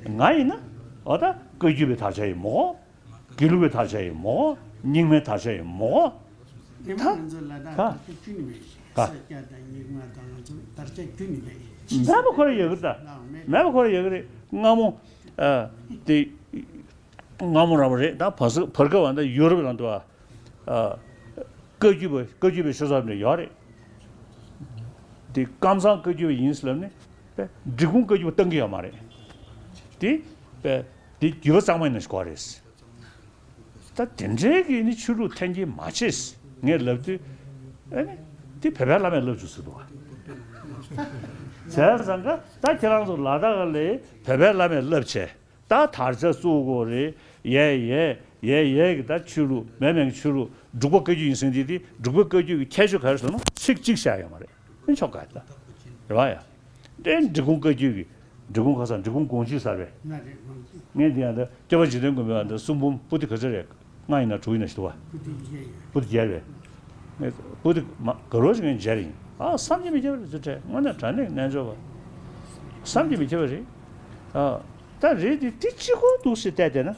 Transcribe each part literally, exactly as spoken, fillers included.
ང་ཡིན་ན་འོ་ད་བཀའ་བརྒྱུད་པའི་དར་ཆ་ཡིན་མོ། དགེ་ལུགས་པའི་དར་ཆ་ཡིན་མོ། རྙིང་མའི་དར་ཆ་ཡིན་མོ། ད་ང་ཚོ་ལ་དྭགས་ད་དར་ཆ་བཅུ་ནི་མེད་ཤིང་། ས་སྐྱ་དང་རྙིང་མ་དང་ང་ཚོ་དར་ཆ་བཅུ་ནི་མེད་ཤིང་། མེད་པ་ཁོ་ར་ཡོད་གི་ད། མེད་པ་ཁོ་ར་ཡོད་གི་རེད། སྔ་མོ་ཨ་དེ་སྔ་མོ་རང་རེད་ད། བར་སྐབས་བར་སྐབས་བ་ད་ཡོ་རོབ་ལ་འདུག་ཨ། བཀའ་བརྒྱུད་པ་བཀའ་བརྒྱུད་པའི་ཆོས་ཚོགས་ནས་ཡོད་རེད། དེ་ཀམ་ཚང་བཀའ་བརྒྱུད་པ་ཡིན་ཟེར་ལབ་ནས་འབྲི་གུང་བཀའ་བརྒྱུད་པ་བཏང་གི་ཡོད་མ་རེད། དེ་དེ་བརྒྱུད་པ་གཙང་མ་ཡིན་ན་ཞིག་གོ་རེད། ད་དེ་འདྲའི་གི་ནི་ཆོས་ལུགས་འཐེན་འཁྱེར་མ་བྱེད་ངས་ལབ་དུས་ཨ་ནི་དེ་བོད་པའི་བླ་མས་ལབ་བཅུག་ཟེར་འདུག་བ། བྱས་ཙང་ཀ་ད་ཁྱེད་རང་ཚོ་ལ་དྭགས་ལ་བོད་པའི་བླ་མས་ལབ་བྱས། ད་དར་ཆ་བཙུགས་དགོས་རེད། ཡས་ཡས་ཡས་ཡས་ཀྱི་ད་ཆོས་ལུགས་མེད་མེད་ཀྱི་ཆོས་ལུགས་འབྲུག་པ་བཀའ་བརྒྱུད་ཡིན་ཟེར་དེ་དེ་འབྲུག་པ་བཀའ་བརྒྱུད་ཀྱི་ཁྱད་ཆོས་ག་རེ་ཟེར་ན་ཚིག་གཅིག་བཤད་ཡོད་མ་རེད། ཨེ་ཆོག་ག་ད་རེད་བ་ཡ། དེ་འབྲི་གུང་བཀའ་བརྒྱུད་ཀྱི་འབྲི་གུང་ཁ་སང་འབྲི་གུང་དགོངས་གཅིག་གསར་པས། ང་རེད་དགོངས་གཅིག་ངས་འདི་ཡང་ད་སྐྱོབ་པ་འཇིག་རྟེན་མགོན་པོའི་ཨ་ད་གསུང་འབུམ་པོ་ཏི་ག་ཚོད་རེད། ལྔ་ཡིན་ན་དྲུག་ཡིན་ན་ཞིག་འདུག་བ། པོ་ཏི་བརྒྱད་ཡོད། པོ་ཏི་བརྒྱད་རེད། ངས་པོ་ཏི་མ་ག་རོ་ཞིག་ངས་མཇལ་ཡིན། ཨ་བསམ་གྱིས་མི་ཁྱབ་པ་རེད་ཚུལ་ཁྲིམས་དངོས་གནས་དྲང་གནས་རྣལ་འབྱོར་པ། བསམ་གྱིས་མི་ཁྱབ་པ་རེད། ཨ་ད་རེད་དེ་དེ་གཅིག་པོ་འདུག་ཟེར་བལྟས་བསྡད་ན།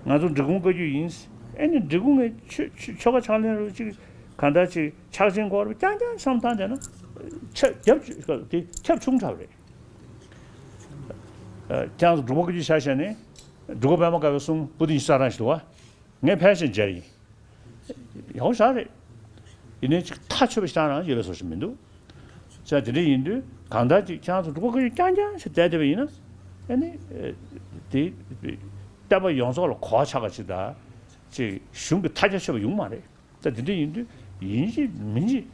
ང་ཚོ་འབྲི་གུང་བཀའ་བརྒྱུད་ཡིན། ཨེ་ནི་འབྲི་གུང་གི་ཆོས་ཆོས་ཆོ་ག་ཕྱག་ལེན་རུ་གཅིག་གང་ལྟར་གཅིག་ཕྱག་ཆེན་སྐོར་རྐྱང་རྐྱང་བསམ་བཏང་བསྡད་ན། ཆ་རྒྱབ་དེ་ཁྱབ་ཆུང་དྲགས་པ་རེད། ཨ་ཁྱེད་རང་ཚོ་འབྲུག་པ་བཀའ་བརྒྱུད་ཆ་བཞག་ནས་འབྲུག་པ་པད་མ་དཀར་པོའི་གསུང་པོ་ཏི་ཉི་ཤུ་རྩ་གྲངས་ཤིག་འདུག་བ། ངས་ཕལ་ཆེར་མཇལ་ཡིན། ཡག་པོ་ཞེ་དྲག་རེད། ཡིན་ནའི་ཅིག་མཐའ་ཆོད་པ་ཞེ་དྲག་རང་ཡོད་པའི་བཟོ་ཞིག་མི་འདུག་ཅག་དེ་འདྲ་ཡིན་དུས་གང་ལྟར་ཅིག་ཁྱེད་རང་ཚོ་འབྲུག་པ་བཀའ་བརྒྱུད་རྐྱང་རྐྱང་ཞིག་བསྡད་བསྡད་པ་ཡིན་ན། ཨ་ནི་དེ་བསྟན་པ་ཡོངས་རྫོགས་ལ་གོ་བ་ཆགས་པ་ཅིག་དང་། ཅིག་གཞུང་གི་མཐའ་རྒྱ་ཆོད་པ་ཡོང་མ་རེད། ད་དེ་འདྲ་ཡིན་དུས་ཡིན་གཅིག་མིན་གཅིག་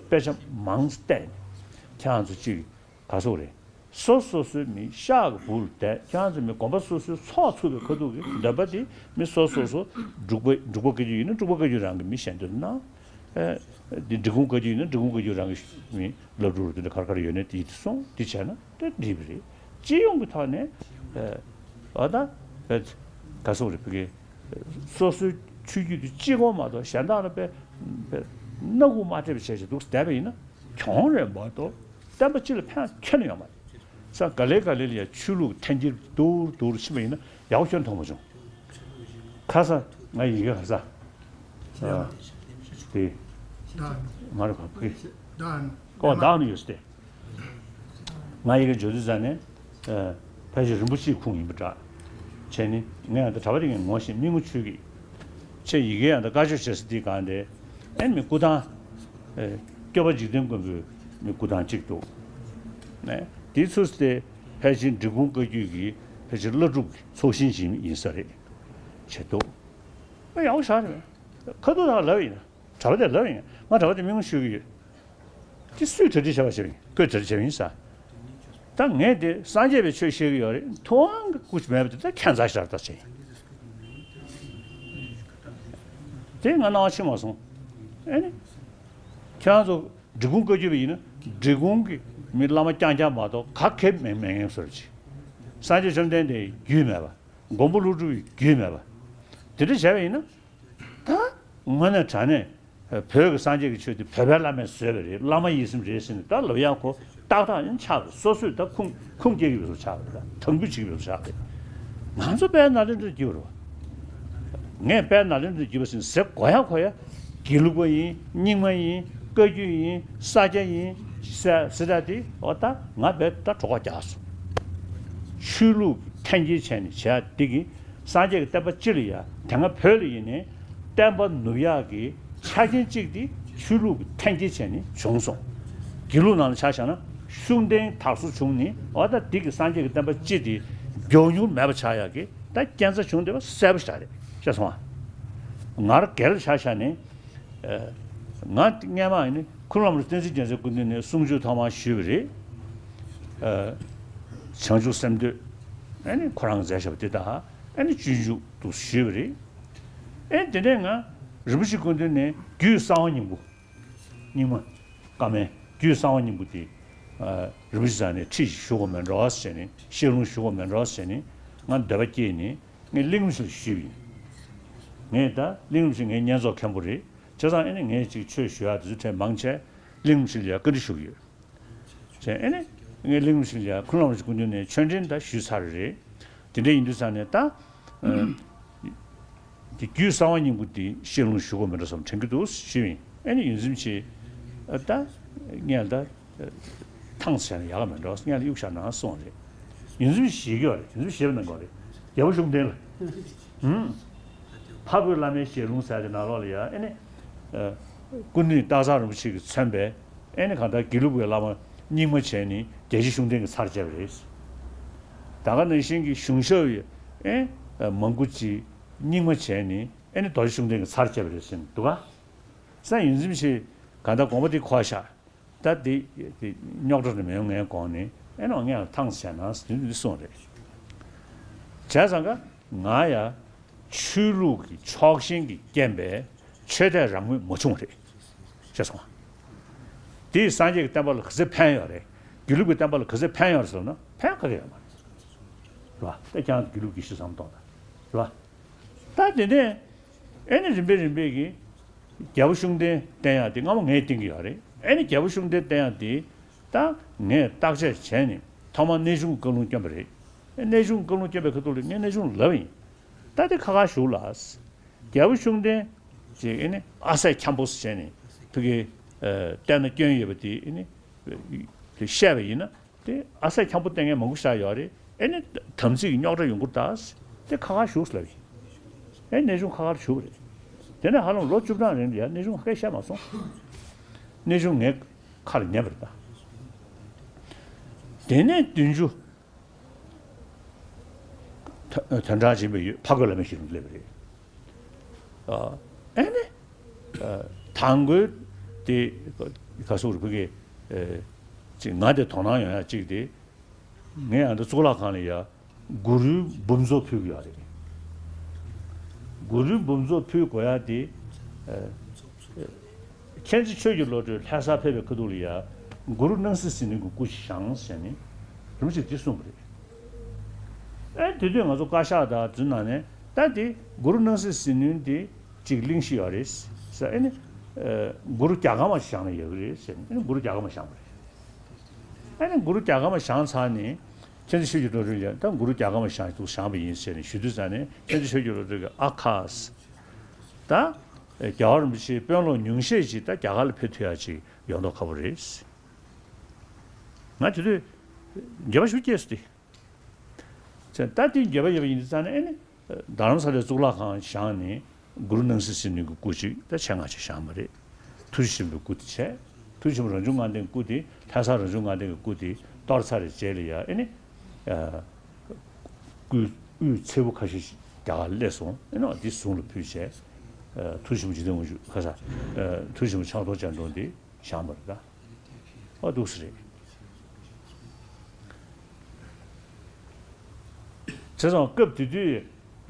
དཔེ་ཆ་མང་བལྟས་ནས་ཁྱེད་རང་ཚོ་ཅིག་ག་སོག་རེད། སོ་སོ་སོའི་མི་ཤག་གི་སྦུག་ལ་བསྡད། ཁྱེད་རང་ཚོའི་མི་དགོན་པ་སོ་སོའི་ཚོགས་ཚུགས་པའི་ཁ་ཐུག་གི་འདོན་པ་དེ་མི་སོ་སོ་སོ་འབྲུག་པ་འབྲུག་པ་བཀའ་བརྒྱུད་ཡིན་ན་འབྲུག་པ་བཀའ་བརྒྱུད་རང་གི་མི་ཞལ་འདོན་གནང་། ཨེ། འདི་འབྲི་གུང་བཀའ་བརྒྱུད་ཡིན་ན་འབྲི་གུང་བཀའ་བརྒྱུད་རང་གི་མི་སློབ་ཕྲུག་རུ་དེ་འདྲ་ག་རེ་ག་རེ་ཡོད་ནའི་དེ་དེ་སོང་དེ་བྱས་ན་དེ་འགྲིག་པ་རེད། སྤྱི་ཡོངས་ཀྱི་ཐོག་ནས་ཨེ། ཨ་ད་ཨེ། ག་སོག་རེད་བུ་གའི་སོ་སོའི་ཆོས་བརྒྱུད་དེ་གཅིག་པོ་མ་གཏོགས་གཞན་དག་ལ་དཔེ་དཔེ་སྣ་ཁུག་མ་སྤྲད་པ་བྱས་བྱས་འདུག་བསྡད་པ་ཡིན་ན། གྱོང་རེད་མ་གཏོགས་བསྟན་པ་སྤྱི་ལ་ཕན་ཁྱོན་ནས་ཡོད་མ་རེད། ས་ག་ལེ་ག་ལེ་ལ་ཡང་ཆོས་ལུགས་འཐེན་འཁྱེར་སྡུག་རུ་སྡུག་རུ་ཕྱིན་པ་ཡིན་ན་ཡག་པོ་ཁྱོན་མཐོང་མ་བྱུང་། ཁ་ས་ང་ཡི་གེ་ཁ་ས་དེ་མ་རེད་བ་ཕུ་གེ་ཀོ་བདག་ནི་ཡོད་སྟེ། ང་ཡི་གེ་འཇོག་དུས་ཙང་ནས་ཕལ་ཆེར་རིན་པོ་ཆེའི་ཁུངས་ཡིན་པ་འདྲ། བྱས་ནི་ངས་ཡང་ད་གྲྭ་པ་དེ་ངས་ངོ་ཤེས་མི་ངོ་ཆོད་ཀྱི། ཆེ་ཡི་གེ་ཡང་ད་བཀའ་ཆོས་བྱེད་ས་དེ་གང་དེ། ཨེ་མི་སྐུ་ཐང་། སྐྱོབ་པ་འཇིག་རྟེན་མགོན་པོའི་མི་སྐུ་ཐང་གཅིག་འདུག་ནས་དེའི་ཚུལ་དེ་ཕལ་ཆེར་འབྲི་གུང་བཀའ་བརྒྱུད་ཀྱི་ཕལ་ཆེར་བླ་སྒྲུབ་ཀྱི་ཚོགས་ཞིང་ཅིག་ཡིན་ས་རེད། བྱེད་དོ། ཨ་ཡག་པོ་ཞེ་དྲག་རེད། ཁ་ཐུག་དང་ལབ་ཡིན། གྲྭ་པ་དེ་ལབ་ཡིན། ང་གྲྭ་པ་དེ་མི་ངོ་ཤེས་ཀྱི་ཡོད། དེ་སུས་གྲ་སྒྲིག་བྱས་པ་བྱས་པ་ཡིན། ཁོས་གྲ་སྒྲིག་བྱས་པ་ཡིན་ས། ད་ངས་དེ་སངས་རྒྱས་པའི་ཆོས་བཤད་ཀྱི་ཡོད་རེད། ཐུབ་དབང་གི་སྐུ་མེད་པ་དེ་ད་ཁྱད་མཚར་ཞེ་དྲག་ད་བྱས་ཡིན། དེ་ང་སྣང་བ་ཕྱིན་མ་སོང་། ཨེ་ནི། ཁྱེད་རང་ཚོ་འབྲི་གུང་བཀའ་བརྒྱུད་པ་ཡིན་ན་འབྲི་གུང་གི་མི་བླ་མ་རྐྱང་རྐྱང་མ་གཏོགས་ག་གེ་མེད་མེད་ངེས་བཟོ་ཅིག་སངས་རྒྱས་བཅོམ་ལྡན་འདས་རྒྱུད་མེད་པ། མགོན་པོ་ཀླུ་སྒྲུབ་རྒྱུད་མེད་པ། དེ་འདྲ་བྱས་པ་ཡིན་ན། ད་དངོས་གནས་དྲང་གནས་བོད་ཀྱི་སངས་རྒྱས་ཀྱི་ཆོས་དེ་བོད་པའི་བླ་མས་བཟོས་པ་རེད། བླ་མ་ཡིན་སེམས་རེད་ཟེར་ནས་ད་ལབ་ཡག་ཁོ་ཏག་ཏག་ཡང་ཆགས་རེད། སོ་སོས་ད་ཁུངས་ཁུངས་སྐྱེལ་གྱི་ཡོད་པ་ཆགས་རེད། ད་དང་འབུད་བྱེད་ཀྱི་ཡོད་པ་ཆགས་རེད། ང་ཚོ་དཔལ་ནཱ་ལེནྡྲར་བརྒྱུད་པ་རེད་བ། ངས་དཔལ་ནཱ་ལེནྡྲར་བརྒྱུད་པ་ཟེར་ཟེར་དགོས་ཡག་གོ་ཡ། དགེ་ལུགས་པ་ཡིན། རྙིང་མ་ཡིན། བཀའ་བརྒྱུད་ཡིན། ས་སྐྱ་ཡིན་ཟེར་ཟེར་ད་དེ་འོ་ད་ང་དཔེ་ད་གྲོགས་པ་རྒྱག་སོང་། ཆོས་ལུགས་འཐེན་འཁྱེར་བྱས་ནས་བྱས་ཡག་འདི་གིས། སངས་རྒྱས་ཀྱི་བསྟན་པ་སྤྱི་ལ་ཡ་དེ་སྔ་བོད་ལ་ཡིན་ནའི་བསྟན་པ་ནུབ་ཡག་གི་ཆ་རྐྱེན་གཅིག་དེ་ཆོས་ལུགས་ཀྱི་འཐེན་འཁྱེར་བྱས་ནས་བྱུང་སོང་། དགེ་ལུགས་ནང་ལ་ཆ་བཞག་ན་ཤུགས་ལྡན་དར་སོ་བྱུང་ནས་འོ་ད་འདི་གི་སངས་རྒྱས་ཀྱི་བསྟན་པ་སྤྱི་དེ་མགྱོགས་མྱུར་མེད་པ་ཆགས་ཡག་གི་ད་རྐྱེན་རྩ་བྱུང་བསྡད་པ་གསལ་པོ་ཞིག་རེད། ཤེས་སོང་ཨ། ང་རང་སྒེར་ལ་ཆ་བཞག་ནས་ང་སྔས་མ་ཡིན་ནའི་ཁུ་ནུ་བླ་མ་བསྟན་འཛིན་རྒྱལ་མཚན་སྐུ་མདུན་ནས་གསུང་ཆོས་ཐོག་མར་ཞུས་པ་རེད། བྱང་ཆུབ་སེམས་འདུན། ཨ་ནི་ཁོ་རང་མཛད་བཞག་པ་དེ་དག་ཨ་ནི་སྤྱོད་འཇུག་ཏུ་ཞུས་པ་རེད། ཨེ་དེ་ནས་ང་རིན་པོ་ཆེ་སྐུ་མདུན་ནས་རྒྱུད་གསང་བ་སྙིང་པོ། རྙིང་མ། བཀའ་མའི་རྒྱུད་གསང་བ་སྙིང་པོ་དེ། རིན་པོ་ཆེ་ཚང་ནས་ཁྲིད་ཞུ་དགོས་མེད་འགྲོ་ཟེར་ནས་བཤད་ལུང་ཞུ་དགོས་མེད་འགྲོ་ཟེར་ནས་ང་འདོད་པ་སྐྱེས་ནས་ངས་གླིང་རིན་པོ་ཆེ་ལ་ཞུས་པ་ཡིན། ངས་ད་གླིང་རིན་པོ་ཆེ་ངའི་བསྙེན་རྫོགས་མཁན་པོ་རེད། བྱས་ཙང་ཨེ་ནི་ངས་ཅིག་ཆོས་ཞུ་ཡག་དེ་ཚོ་གྲས་མང་ཆེ་གླིང་རིན་པོ་ཆེ་ལ་ཡ་བཀའ་འདྲི་ཞུ་གི་ཡོད། བྱས་ཨེ་ནི། ངས་གླིང་རིན་པོ་ཆེ་ལ་ཡ་ཁུངས་ལུང་རིན་པོ་ཆེ་སྐུ་མདུན་ནས་ཆོས་འབྲེལ་ད་ཞུས་ཚར་རེད། དེ་འདྲ་ཡིན་དུས་ཙང་ནས་ད། དེ་རྒྱུད་གསང་བ་སྙིང་པོ་དེ་བཤད་ལུང་ཞུ་དགོས་མེད་འགྲོ་བསམ་དྲན་གྱི་འདུག་ཞུས་ཡིན། ཨེ་ནི་ཡོངས་འཛིན་ཆེ་ད་ངས་ད་ཐང་ཆད་ན་ཡག་ག་མེད་འགྲོ་ངས་ལ་གཡུག་བཞག་ན་སོང་རེད། ཡོངས་འཛིན་ཞེས་ཀྱི་ཡོད་རེད། ཡོངས་འཛིན་ཞེས་པ་གནང་དགོས་རེད། རྒྱལ་པོ་ཤུགས་ལྡན་ལ། ཧུམ། ཕ་རྒོད་བླ་མའི་ཞལ་ལུང་ཟེར་དེ་ནང་ལོགས་ལ་ཡ་ཨེ་ནི། སྐུ་མདུན་སྟག་ཚང་རིན་པོ་ཆེ་གིས་མཚོན་པའི་ཨེ་ནི་གང་ལྟར་དགེ་ལུགས་པའི་བླ་མ་རྙིང་མ་བྱས་ནས་རྒྱལ་ཆེན་ཤུགས་ལྡན་གྱི་ཚར་བཅད་པ་རེད། ད་ག་ནང་བཞིན་གྱི་གཞུང་ཞབས་ཡི་ཨེ་མང་པོ་ཅིག་རྙིང་མ་བྱས་ནས་ཨེ་ནི་རྡོ་རྗེ་ཤུགས་ལྡན་གྱི་ཚར་བཅད་པ་རེད་ཟེར་ནས་འདུག་ག་སང་ཡོངས་འཛིན་ཆེ་གང་ལྟར་དགོངས་པ་དེ་འཁོར་ཤག་ད་དེ་དེ་རྙོག་དྲ་རེ་མེད་ངའི་གོང་ནས་ཨེ་ནོ་ངས་ཐང་བྱས་ན་དེ་འདི་གསུངས་རེད། བྱས་ཙང་ཀ་ང་ཡ་ཆོས་ལུགས་ཀྱི་ཕྱོགས་ཞེན་གྱི་རྐྱེན་པས་ཆོས་དད་རང་མོས་མ་བྱུང་རེད། ཤེས་སོང་ང་། དེས་སངས་རྒྱས་ཀྱི་བསྟན་པ་ལ་ག་ཚོད་ཕན་ཡོད་རེད། དགེ་ལུགས་ཀྱི་བསྟན་པ་ལ་ག་ཚོད་ཕན་ཡོད་རེད་ཟེར་ན་ཕན་ག་གེ་ཡོད་མ་རེད། རེད་བ། ད་ཀྱང་དགེ་ལུགས་ཀྱི་ཤི་བསམ་གཏོང་དང་། རེད་བ། ད་དེ་ནས་ཨེ་ནི་རིམ་པས་རིམ་པས་ཀྱིས་རྒྱལ་པོ་ཤུགས་ལྡན་བསྟེན་ཡག་དེ་སྔ་མོ་ངས་བསྟེན་གྱི་ཡོད་རེད། ཨེ་ནི་རྒྱལ་པོ་ཤུགས་ལྡན་བསྟེན་ཡག་དེ་ད་ངས་བརྟག་དཔྱད་བྱས་ནས་ཐོག་མར་གནས་ཆུང་བཀའ་ལུང་བསྐྱོན་པ་རེད། ཨེ་གནས་ཆུང་བཀའ་ལུང་བསྐྱོན་པའི་ཁ་ཐུག་ལ་ངས་གནས་ཆུང་ལབ་ཡིན། ད་དེ་ཁ་ཁ་བཞུགས་ལ། རྒྱལ་པོ་ཤུགས་ལྡན་ཅེས་ཨེ་ནི་ཨ་སད་འཁྱམ་པོ་ཟེར་བྱས་ནས་ཕ་གི་བསྟེན་ན་སྐྱོན་ཡོད་པ་དེ་ཨེ་ནི་བཤད་པ་ཡིན་ན། དེ་ཨ་སད་འཁྱམ་པོ་བསྟེན་མཁན་མང་པོ་ཞིག་ཡོད་རེད། ཨེ་ནི་དམ་ཚིག་གི་རྙོག་དྲ་ཡོང་གི་རེད་ད། དེ་ཁ་ཁ་བཞུགས་ལབ་ཡིན། ཨེ་གནས་ཆུང་ཁ་ཁར་བཞུགས་པ་རེད། དེ་ནས་ཧ་ལམ་ལོ་བཅུ་གྲངས་རིང་ལ་ཡ་གནས་ཆུང་ཁ་ཁས་བཤད་མ་སོང་། གནས་ཆུང་ངའི་ཁ་ལ་ཉན་པ་རེད་ད། དེ་ནས་བདུན་ཅུ་དོན་གྲངས་ཕྱིན་པའི་ཡུལ་ཕ་རྒོད་བླ་མའི་ཞལ་ལུང་སླེབས་པ་རེད། ཨ་ཨེ་ནི། ཨ་དང་པོའི་དེ་ག་སོགས་རུ་ཕ་གི་ཨེ་ཅིག་ང་དེ་དོ་སྣང་ཡོང་ཡ་གཅིག་དེ། ངས་ཨ་འདི་གཙུག་ལག་ཁང་ལ་ཡ་གུ་རུའི་འབུམ་ཚོགས་ཕུལ་གྱི་ཡོད་རེད། གུ་རུའི་འབུམ་ཚོགས་ཕུལ་དགོས་ཡ་དེ་ཨ་མཁྱེན་བརྩེ་ཆོས་ཀྱི་བློ་གྲོས་ལྷ་སར་ཕེབས་པའི་ཁ་ཐུག་ལ་ཡ་གུ་རུ་སྣང་སྲིད་ཟིལ་གནོན་གྱི་སྐུ་ཞིག་བཞེངས་ཟེར་ནས་རིན་པོ་ཆེས་དེ་གསུངས་པ་རེད། ཨེ་དེ་དུས་ང་ཚོ་བཀའ་ཤག་དང་འཛུལ་ནང་ནས་ད་དེ་གུ་རུ་སྣང་སྲིད་ཟིལ་གནོན་དེ་གཅིག་གླེང་གཞི་ཡོད་རེད་ཟེར། ཨེ་ནི་ཨ་གུ་རུ་རྒྱ་གར་མ་བཞེངས་ན་ཡག་གི་རེད་ཟེར་ནས་ཨེ་ནི་གུ་རུ་རྒྱ་གར་མ་བཞེངས་པ་རེད། ཨེ་ནི་གུ་རུ་རྒྱ་གར་མ་བཞེངས་ཚར་ནས་མཁྱེན་བརྩེ་ཆོས་ཀྱི་བློ་གྲོས་ཀྱིས་ད་གུ་རུ་རྒྱ་གར་མ་བཞེངས་འདུག་བཞེངས་པ་ཡིན་ཟེར་ནས་ཞུ་དུས་ཙང་ནས་མཁྱེན་བརྩེ་ཆོས་ཀྱི་བློ་གྲོས་ཀྱིས་ཨ་ཁ་ཟེར། ད་རྒྱལ་བ་རིན་པོ་ཆེའི་དཔོན་སློབ་ཉུང་ཤས་ཅིག་ད་རྒྱ་གར་ལ་ཕེབས་ཐུབ་ཡག་ཅིག་ཡོང་མདོག་ཁ་པོ་རེད། ང་དེ་དུས་འགྱོད་པ་ཞེ་པོ་སྐྱེས་སོང་སྟེ། ད་དེ་འགྱོད་པ་ཡོད་པ་ཡིན་དུས་ཙང་ནས་ཨེ་ནི། རྡ་རམ་ས་ལའི་གཙུག་ལག་ཁང་བཞེངས་ནས་གུ་རུ་སྣང་སྲིད་ཟིལ་གནོན་གྱི་སྐུ་གཅིག་ད་ཆེད་མངགས་ཅིག་བཞེངས་པ་རེད། ཐུགས་རྗེ་ཆེན་པོའི་སྐུ་དེ་བྱས། ཐུགས་རྗེ་ཆེན་པོ་རང་བྱུང་ལྔ་ལྡན་གྱི་སྐུ་དེ་ལྷ་ས་རང་བྱུང་ལྔ་ལྡན་གྱི་སྐུ་དེ་གཏོར་ཚར་བའི་རྗེས་ལ་ཡ་ཨེ་ནི། ཨ་སྐུའི་དབུས་མཚེར་པོ་ཁ་ཤས་ཤིག་རྒྱ་གར་ལ་སླེབས་སོང་། ཨེ་ནི་འདི་ཟུང་ལ་ཕུལ་བྱས། ཨ་ཐུགས་རྗེ་ཆེན་པོ་འཇིག་རྟེན་དབང་ཕྱུག་ཁ་ས། ཨ་ཐུགས་རྗེ་ཆེན་པོ་ཕྱག་རྡོར་སྤྱན་སྟོང་དེ་བཞེངས་པ་རེད་ད། ཨ་འདུག་སེ་རེད། བྱས་ཙང་སྐབས་དེ་དུས་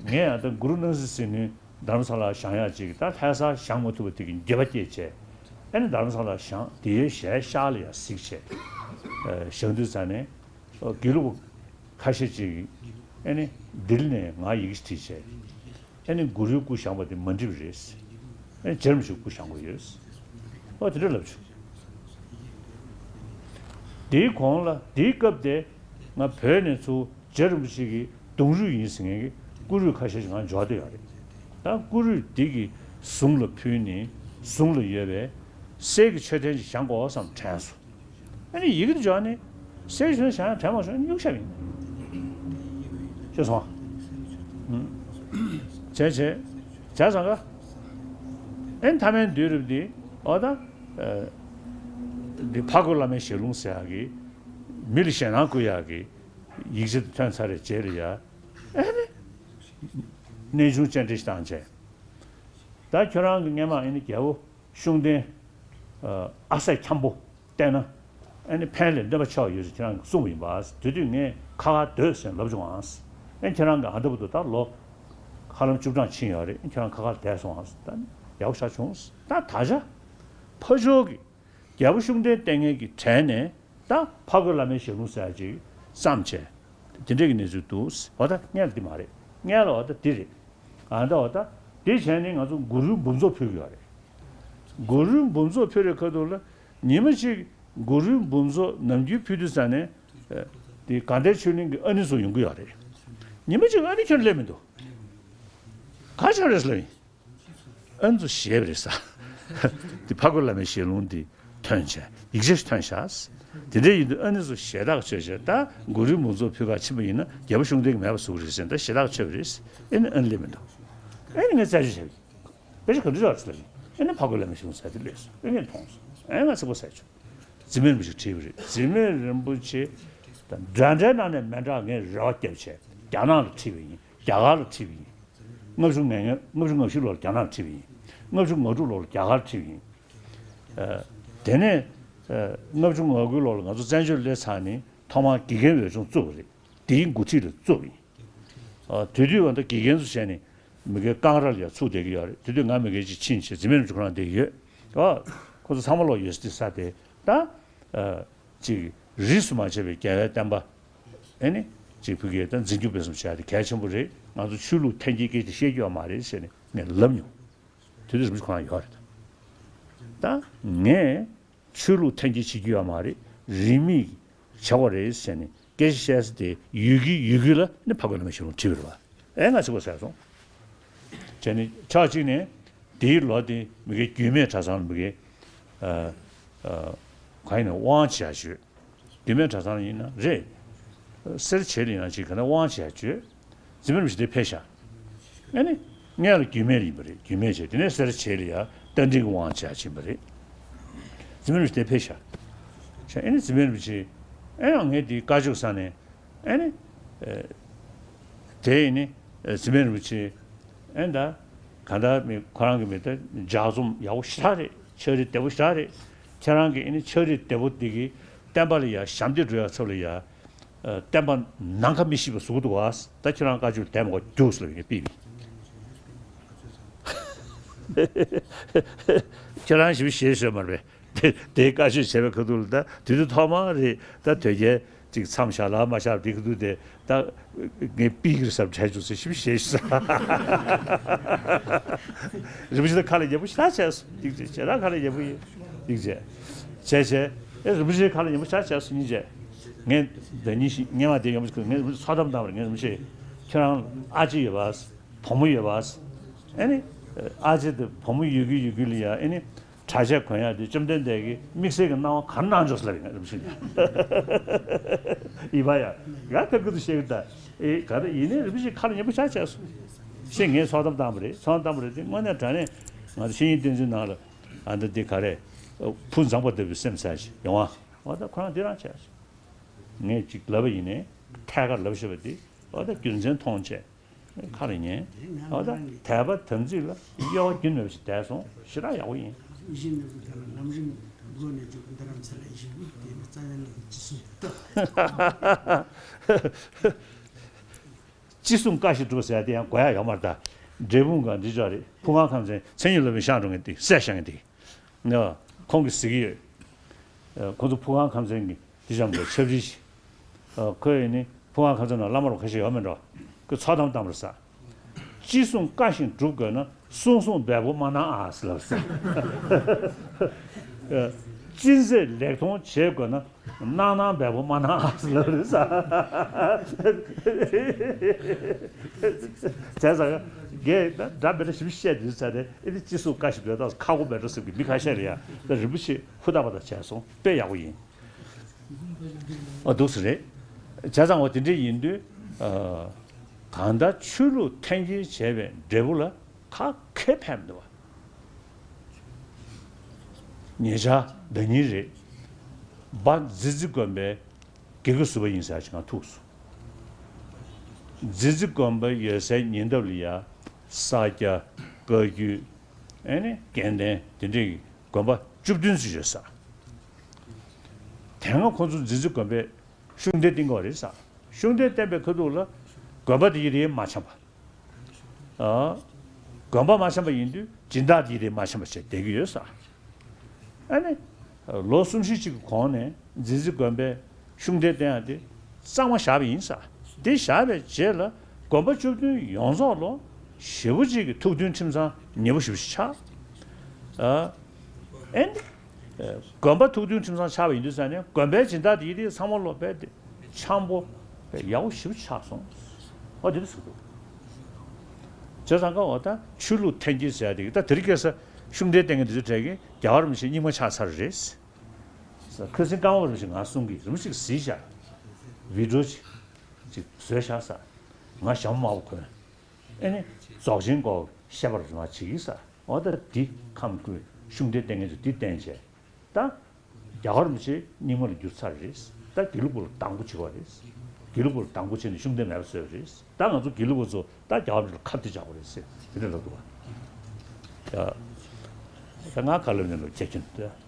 ངས་ཡང་ད་གུ་རུ་སྣང་སྲིད་ཟིལ་གནོན་རྡ་རམ་ས་ལར་བཞེངས་ཡག་ཅིག་ད་ལྷ་སར་བཞེངས་མ་ཐུབ་པ་དེ་གི་འགྱོད་པ་སྐྱེས་བྱས། ཨ་ནི་རྡ་རམ་ས་ལར་བཞེངས་དེའི་ཞལ་ཤར་ལ་ཡང་གཟིགས་བྱས། ཨ་བཞེངས་དུས་ཙ་ནས་ཨ་དགེ་ལུགས་པ་ཁ་ཤས་ཅིག་ཨ་ནི་ལྡི་ལི་ནས་ང་ཡི་གེ་ཞིག་བྲིས་བྱས། ཨ་ནི་གུ་རུའི་སྐུ་བཞེངས་པ་དེ་མ་འགྲིག་པ་རེད། ཨ་ནི་རྗེ་རིན་པོ་ཆེའི་སྐུ་བཞེངས་དགོས་ཡོད། ཨོ་དེ་འདྲ་ལབ་བྱུང་། དེའི་གོང་ལ་དེའི་སྐབས་དེ་ང་བོད་ནས་ཚུར་རྗེ་རིན་པོ་ཆེ་གི་གདུང་རུས་ཡིན་ཟེར་མཁན་གྱི་སྐུ་རུས་ཁ་ཤས་ཤིག་ང་འབྱོར་བསྡད་ཡོད་རེད། ད་སྐུ་རུས་འདི་གི་ཟུང་ལ་ཕུལ་ནས་ཟུང་ལ་ཡོད་པའི་གསེར་གྱི་མཆོད་རྟེན་ཅིག་བཞེངས་དགོས་བསམ་དྲན་སོང་། ཨ་ནི་ཡི་གེ་དེ་འབྱོར་ནས་གསེར་གྱི་མཆོད་རྟེན་བཞེངས་ཡག་དྲན་མ་བྱུང་། ཨ་ནི་གཡུག་བཞག་པ་ཡིན། ཤེས་སོང་ང་། བྱས་བྱས་བྱས་ཙང་ཀ་ཨ་ནི་མཐའ་མའི་དུས་རབས་འདི་ཨོ་ད་འདི་ཕ་རྒོད་བླ་མའི་ཞལ་ལུང་ཟེར་ཡག་གི་མི་ལ་ཞེད་སྣང་བསྐུལ་ཡག་གི་ཡིག་ཆ་དེ་ཐོན་ཚར་བའི་རྗེས་ལ་ཡ། ཨེ་ནི། གནས་ཆུང་སྤྱན་འདྲེན་ཞིག་བཏང་བྱས། ད་ཁྱོད་རང་གི་སྔས་མ་ཨེ་ནི་རྒྱལ་པོ་ཤུགས་ལྡན། ཨ་སད་འཁྱམ་པོ་བསྟེན་ན། ཨེ་ནི་ཕན་ལས་གནོད་པ་ཆེ་བ་ཡོད་ཟེར་ཁྱེད་རང་གིས་གསུངས་པ་ཡིན་པ། དེ་དུས་ངས་ཁ་ཁར་སྡོད་ཟེར་ལབ་བྱུང་ཨང་། ཨེ་ཁྱེད་རང་གིས་ཨ་འདྲ་བར་དུ་ད་ལོ་ཧ་ལམ་བཅུ་གྲངས་ཕྱིན་ཡོད་རེད། ཁྱེད་རང་ཁ་ཁར་བསྡད་སོང་ཨང་། ད་ཡག་པོ་ཞེ་དྲག་བྱུང་། ད་ད་ཆ་ཕར་ཕྱོགས་ཀྱི་རྒྱལ་པོ་ཤུགས་ལྡན་བསྟེན་མཁན་གྱི་གྲས་ནས་ད་ཕ་རྒོད་བླ་མའི་ཞལ་ལུང་ཟེར་ཡག་ཅིག་བརྩམས་བྱས། དེ་འདྲས་ཀྱི་གནས་ཚུལ་འདུག་འོ་ད་སྔོན་ལ་འདི་མ་རེད། སྔོན་ལ་འོ་ད་འདི་རེད། ཨ་ད་འོ་ད་འདི་བྱས་ནས་ང་ཚོ་གུ་རུའི་འབུམ་ཚོགས་ཕུལ་གྱི་ཡོད་རེད། གུ་རུའི་འབུམ་ཚོགས་ཕུལ་བའི་ཁ་ཐུག་ལ་ཉི་མ་གཅིག་གུ་རུའི་འབུམ་ཚོགས་ནམ་རྒྱུན་ཕུལ་དུས་ཙ་ནས་ དེ་དགའ་ལྡན་ཆོས་གླིང་གི་ཨ་ནེ་ཚོ་ཡོང་གི་ཡོད་རེད། ཉི་མ་གཅིག་ཨ་ནེ་ཁྱོན་སླེབས་མི་འདུག་ག་ཆགས་རེད་ལབ་ཡིན། ཨ་ནེ་ཚོ་ཞེད་པ་རེད་ས། དེ་ཕ་གུ་བླ་མའི་ཞལ་ལུང་དེ་ཐོན་བྱས་ཡིག་ཆ་ཞིག་ཐོན་བཞག་དེ་འདྲ་ཡིན་དུས་ཨ་ནེ་ཚོ་ཞེ་དྲག་ཆོད་བྱས། ད་གུ་རུའི་མུ་ཚོགས་ཕུལ་ག་ཕྱིན་པ་ཡིན་ན་རྒྱལ་པོ་ཤུགས་ལྡན་གྱིས་མེད་པ་བཟོ་གི་རེད་ཟེར། ད་ཞེ་དྲག་ཆོད་པ་རེད། ཨེ་ནི་ཨ་ནེ་སླེབས་མི་འདུག་ཨེ་ནི་ངས་རྩད་གཅོད་བྱས་པ་ཡིན། དཔེ་ཆ་ག་འདྲ་ཡོད་ཟེར་ལབ་ཡིན། ཨེ་ནི་ཕ་གུ་བླ་མའི་ཞལ་ལུང་ཟེར་དེ་སླེབས་སོང་། ཨེ་ངས་མཐོང་སོང་། ཨེ་ང་ཚིག་པ་ཟེར་བྱུང་། རྫི་མེད་རིན་པོ་ཆེས་བྲིས་པ་རེད། རྫི་མེད་རིན་པོ་ཆེ་དང་འདྲ་འདྲའི་ནང་ནས་མི་འདྲ་ངས་རེ་བ་བརྒྱབ་བྱས་རྒྱ་ནག་ལ་ཁྲིད་པ་ཡིན། རྒྱ་གར་ལ་ཁྲིད་པ་ཡིན། ལྔ་བཅུ་ང་ལྔ་ལྔ་བཅུ་ང་བཞི་ལོར་རྒྱ་ནག་ལ་ཁྲིད་པ་ཡིན། ལྔ་བཅུ་ང་དྲུག་ལོར་རྒྱ་གར་ཁྲིད་པ་ཡིན། ཨ། དེ་ནས་ཨ་ལྔ་བཅུ་ང་དགུ་ལོར་ང་ཚོ་བཙན་བྱོལ་སླེབས་ཚར་ནས་ཐོག་མར་དགེ་རྒན་འོས་སྦྱོང་བཙུགས་པ་རེད། དེའི་འགོ་ཁྲིད་ལ་བཙུགས་པ་ཡིན། ཨ། དེ་དུས་བར་དུ་དགེ་རྒན་ཚོ་བྱས་ནས་མི་སྒེར་ཀང་ར་ལ་ཡང་ཚུགས་བསྡད་ཀྱི་ཡོད་རེད། དེ་དུས་ང་མི་སྒེར་ཅིག་ཕྱིན་བྱས་རྫི་མེད་རིན་པོ་ཆེ་ཁོ་རང་བསྡད་ཀྱི་ཡོད། ཨ། ཁོ་ཚོ་ཚང་མ་ལོག་ཡོད་ས་དེ་ས་དེ་ད། ཨ། ཅིག་རིས་སུ་མ་ཆད་པའི་རྒྱལ་བའི་བསྟན་པ། ཨེ་ནི། ཅིག་ཕ་གིར་ད་འཛིན་སྐྱོང་སྤེལ་གསུམ་བྱས་ཏེ་གལ་ཆེན་པོ་རེད། ང་ཚོ་ཆོས་ལུགས་འཐེན་འཁྱེར་སྐད་ཆ་བཤད་རྒྱུ་ཡོད་མ་རེད་ཟེར་ནས་ངས་ལབ་མྱོང་། དེ་དུས་རིན་པོ་ཆེ་ཁོ་རང་ཡོད་རེད། ད་ངས་ཆོས་ལུགས་འཐེན་འཁྱེར་བྱེད་རྒྱུ་ཡོད་མ་རེད། རིས་མེད་བྱ་དགོས་རེད་ཟེར་ནས་སྐད་ཆ་བཤད་ས་དེ་ཡུལ་གྱི་ཡུལ་གྱི་ལ་ནི་ཕ་གུ་བླ་མའི་ཞལ་ལུང་བྲིས་པ་རེད་བ། ཨེ་ང་ཚིག་པ་ཟེར་སོང་། བྱས་ནས་ཕྱོགས་གཅིག་ནས་དེའི་ལོ་དེ་མི་སྒེར་རྒྱུད་སྨད་གྲྭ་ཚང་ལ་མི་སྒེར་ཨ་ཨ་གང་ཡིན་ན་དབང་ཆེ་བ་ཞུས། རྒྱུད་སྨད་གྲྭ་ཚང་ཡིན་ན་རེད། སེར་བྱེས་ལ་ཡིན་ན་ཅིག་ག་ན་དབང་ཆེ་བ་བརྗོད། རྫི་མེད་རིན་པོ་ཆེ་དེ་ཕེབས་ཤག་ཨ་ནི། སྔོན་ལ་རྒྱུད་སྨད་ཡིན་པ་རེད། རྒྱུད་སྨད་བྱས་དེ་ནས་སེར་བྱེས་ལ་ཡ་རྟ་མགྲིན་གྱི་དབང་ཆེ་བ་ཕྱིན་པ་རེད། རྫི་མེད་རིན་པོ་ཆེ་དེ་ཕེབས་ཤག་ཨ་ནི་རྫི་མེད་རིན་པོ་ཆེ་ཨེ་ཡང་ངས་དེའི་བཀའ་ཆོས་ས་ནས། ཨེ་ནི། ཨེ། དེ་ཡིན་ནི། ཨེ། རྫི་མེད་རིན་པོ་ཆེ། ཨེ་ད། ག་ད་མི་ཁོ་རང་གི་མི་ད་ལྗགས་རྩོམ་ཡག་པོ་ཞེ་དྲག་རེད། ཕྱག་བྲིས་བདེ་པོ་ཞེ་དྲག་རེད། ཁྱེད་རང་གི་ཨེ་ནི་ཕྱག་བྲིས་བདེ་པོ་འདི་གིས་བསྟན་པ་ལ་ཡ་ཞབས་འདེགས་སྒྲུབ་ཡ་ཚབ་ལ་ཡ། ཨེ། བསྟན་པ་ནམ་མཁའ་མི་ཤིགས་པ་བཟོ་གི་འདུག་བ། ད་ཁྱེད་རང་བཀའ་ཆོས་དེ་མ་གོ་རྒྱུགས་ལ་ཡ་པི་པི། ཁྱེད་རང་ཞིབ་ཞེས་ཤོད་མ་རེད། དེ་དེའི་བཀའ་ཆོས་བྱས་པའི་ཁ་ཐུག་ལ་ད་དུས་དུས་ཐོག་མ་རེད། ད་དོལ་རྒྱལ་ཅིག་མཚམས་བཞག་ལ་མ་བཞག་དེ་ཁ་ཐུག་དེ་ད་ངས་པིག་རེད་བསམ་དྲན་བྱུང་ཟེར་ཞིབ་ཞེས་ཟེར། རིན་པོ་ཆེ་ད་ཁ་ལ་ཉན་པོ་ཞེ་དྲག་བྱས་སོང་། ཡིག་ཆ་ཞེ་དྲག་ཁ་ལ་ཉན་པོ་ཡིན། ཡིག་ཆ་བྱས་བྱས་ཨེ་རིན་པོ་ཆེ་ཁ་ལ་ཉན་པོ་ཞེ་དྲག་བྱས་སོང་། སྙིང་རྗེ། ངས་ད་ཉིན་ཞིག་སྔན་མ་དེ་ཡོང་མ་ཞིག་ངས་རིན་པོ་ཆེ་ཚོགས་གཏམ་བཏང་བ་རེད། ངས་རིན་པོ་ཆེ་ཁྱེད་རང་ཨ་ཅེ་ཡོད་པ། བུ་མོ་ཡོད་པ། ཨེ་ནི། ཨ་ཅེ་དེ་བུ་མོ་ཡོད་ཀྱི་ཡོད་ཀྱི་ལ་ཡ་ཨེ་ནི། གྲྭ་ཆས་གོན་ཡག་དེ་བཅོམ་ལྡན་འདས་ཀྱིས་དམིགས་བསལ་གྱི་གནང་བ་ག་རེ་གནང་བྱུང་ཟེར་ལབ་ཡིན། རིན་པོ་ཆེ་ཡིན་པ་ཡ། ཡ་ཁ་ཁུ་ཚུར་བཤད་གི་ད། ཨེ་ག་རེ་ཡིན་ནའི་རིན་པོ་ཆེ་ཁ་ལ་ཉན་པོ་ཞེ་དྲག་བྱས་སོང་། ཞེས་ངས་ཚོགས་གཏམ་བཏང་བ་རེད། ཚོགས་གཏམ་བཏང་བ་རེད་དེ་དངོས་གནས་དྲང་གནས་ང་ཚོ་བཤེས་གཉེན་བསྟེན་ཚུལ་ནང་ལ་ཨ་འདི་འདི་ག་རེ། བུ་མཛངས་པ་ལྟ་བུའི་སེམས་ཟེར་ཞིག་ཡོང་བ། འོ་ད་ཁོ་རང་འདི་རང་བྱས་སོང་། ངས་ཅིག་ལབ་པ་ཡིན་ནའི་ཐད་ཀར་ལབ་ཤེས་པ་འདི་འོ་ད་རྒྱུ་མཚན་མཐོང་བྱས། ཁ་ལ་ཉན། འོ་ད་དད་པ་དམ་ཚིག་ལ་གཡོ་བ་རྒྱུན་མེད་པ་ཞིག་བསྡད་སོང་། ཞེ་དྲག་ཡག་པོ་ཡིན། ཡིད་བཞིན་ནོར་བུ་དག་ལ་ལམ་རིམ་བློ་ནས་འཇུག་འདི་རང་ཚེ་ལ་ཡིད་བཞིན་ནོར་བུ་དེ་ནི་རྩ་བའི་བླ་མའི་ཅི་གསུང་ཡོད་དོ། ཅི་གསུང་བཀའ་བཞིན་སྒྲུབ་ཟེར་ཡ་དེ་ཡང་དགོས་ཡ་ཡོད་མ་རེད་ད། འབྲས་སྤུངས་སྒང་འདི་ཅོག་རེད། ཕུ་ཁང་ཁམས་ཚན་མཚན་ཉིད་སློབ་དཔོན་ཤངས་སྒྲོན་གྱི་དེ་སྲས་ཤངས་ཀྱི་དེ། ཁོང་གིས་གཟིགས་ཀྱི་ཡོད། ཁོང་ཚོ་ཕུ་ཁང་ཁམས་ཚན་གྱི་དེ་ཙམ་གྱི་ཆབ་སྲིད་ཅིག་ཁོས་ཡིན་ནི་ཕུ་ཁང་ཁམས་ཚན་ནང་བླ་མ་རུ་ཁ་ཤས་ཡོད་མེད་འགྲོ། ཁོས་ཚོགས་གཏམ་བཏང་བར་ས། ཅི་གསུང་བཀའ་བཞིན་སྒྲུབ་དགོས་ན་གསུང་གསུང་འབེལ་པོ་མ་གནང་ཨ་ཟེར་ལབ་ས། ཅི་མཛད་ལེགས་མཐོང་བྱེད་དགོས་ན། གནང་གནང་འབེལ་པོ་མ་གནང་ཨ་ཟེར་ལབ་རེད་ས། བྱས་ཙང་རྒན་ད་འདྲ་མི་འདྲ་ཞིབ་བཤད་དུས་ཚར་ཏེ་ཨེ་ནི་ཅི་གསུང་བཀའ་ཞིག་འབེལ་ཏོག་ཁ་སྒོ་མེད་འགྲོ་སེམས་ཀྱི་མི་ཁ་ཤས་རེད་ཡ། ད་རིན་པོ་ཆེ་ཧུར་ཐག་པ་དང་བྱས་སོང་། དཔེ་ཡག་པོ་ཡིན། ཨ་འདུག་སེ་རེད། བྱས་ཙང་འོ་དེ་འདྲ་ཡིན་དུས་ཨ་གང་ལྟར་ཆོས་ལུགས་འཐེན་འཁྱེར་བྱས་པའི་འབྲས་བུ་ལ་ག་གེ་ཕན་མི་འདུག་བ། ཉེ་ཆར་ཟླ་ཉིན་རེད། སྦ་རྫི་རྫི་དགོན་པའི་དགེ་བསྐོས་ཟུར་པ་ཡིན་ཟེར་ཅིག་ང་ཐུག་སོང་། རྫི་རྫི་དགོན་པ་ཡོད་སའི་ཉེ་འདབས་ལ་ཡ་ས་སྐྱ། བཀའ་བརྒྱུད། ཨེ་ནི་དགེ་ལྡན་དེ་འདྲའི་དགོན་པ་བཅུ་བདུན་ཙམ་ཡོད་ས། དེ་སྔ་ཁོ་ཚོ་རྫི་རྫི་དགོན་པའི་ཤུགས་ལྡན་བསྟེན་གྱི་ཡོད་རེད་ས། ཤུགས་ལྡན་བསྟེན་པའི་ཁ་ཐུག་ལ་དགོན་པ་དེ་ཡི་རེད་མ་འཆམ་པ། ཨ། དགོན་པ་མ་འཆམ་པ་ཡིན་དུས་སྦྱིན་བདག་དེ་ཡི་རེད་མ་འཆམ་པ་བྱས་བསྡད་ཀྱི་ཡོད་ས། ཨ་ནི། ལོ་གསུམ་བཞི་ཅིག་གི་གོང་ནས་རྫི་རྫི་དགོན་པའི་ཤུགས་ལྡན་བསྟེན་ཡག་དེ་གཙང་མ་བཞག་པ་ཡིན་ས། དེ་བཞག་པའི་རྗེས་ལ་དགོན་པ་བཅུ་བདུན་ཡོངས་རྫོགས་ལོ་ཞེ་པོ་ཅིག་གི་ཐུགས་མཐུན་ཁྲིམས་གཙང་ཉེ་པོ་ཞེ་པོ་ཞིག་ཆགས། ཨ། ཨེ་ནི། དགོན་པ་ཐུགས་མཐུན་ཁྲིམས་གཙང་ཆགས་པ་ཡིན་དུས་ཙང་ནས་དགོན་པའི་སྦྱིན་བདག་དེ་ཡི་དེ་ཚང་མ་ལོ་བས་དེ་ འཆམ་པོ་ཡག་པོ་ཞེ་པོ་ཆགས་སོང་། ཨ་དེ་འདྲ་ཟེར་གི་འདུག་བྱས་ཙང་ཀ་བ་ད་ཆོས་ལུགས་འཐེན་འཁྱེར་ཟེར་ཡ་དེ་གི་ད་དེ་རིང་ཁ་སང་ཤུགས་ལྡན་བསྟེན་མཁན་དེ་ཚོའི་གྲས་ཀྱིས་རྒྱལ་བ་རིན་པོ་ཆེ་རྙིང་མ་ཆགས་ཚར་རེད། ཁ་སང་ཀརྨ་པ་རིན་པོ་ཆེ་ང་གསུང་གི་རིན་པོ་ཆེ་གིས་གཟིགས་ཤག་བི་ཌི་ཡོ་ཅིག་ཅིག་བཟོས་བཞག་ས། ང་ཞྭ་མོ་དམར་པོ་གོན། ཨེ་ནི་རྫོགས་ཆེན་སྐོར་བཤད་པར་རེ་མ་བྱེད་ཀྱི་ས། འོ་ད་འདི་ཁམས་ཀུན་ཤུགས་ལྡན་བསྟེན་མཁན་ཚོས་འདི་བསྟེན་བྱས། ད་རྒྱ་གར་མི་ཆེ་རྙིང་མ་ལ་འགྱུར་ཚར་རེད། ད་དགེ་ལུགས་པ་ལ་སྡང་པོ་བྱེད་པ་རེད། དགེ་ལུགས་པ་ལ་སྡང་པོ་བྱས་ནས་ཤུགས་ལྡན་མེད་པ་བཟོས་པ་རེད། ད་ང་ཚོ་དགེ་ལུགས་པ་ཚོ་ད་རྒྱ་གར་མི་ཆེ་ལ་ཁ་གཏད་བཅག་པ་རེད་ཟེར་དེ་འདྲ་ལབ་འདུག་བ། ཡ། ད་ང་ཁ་ལབ་ནས་ལོ་རྒྱ་ཁྱོན་ད།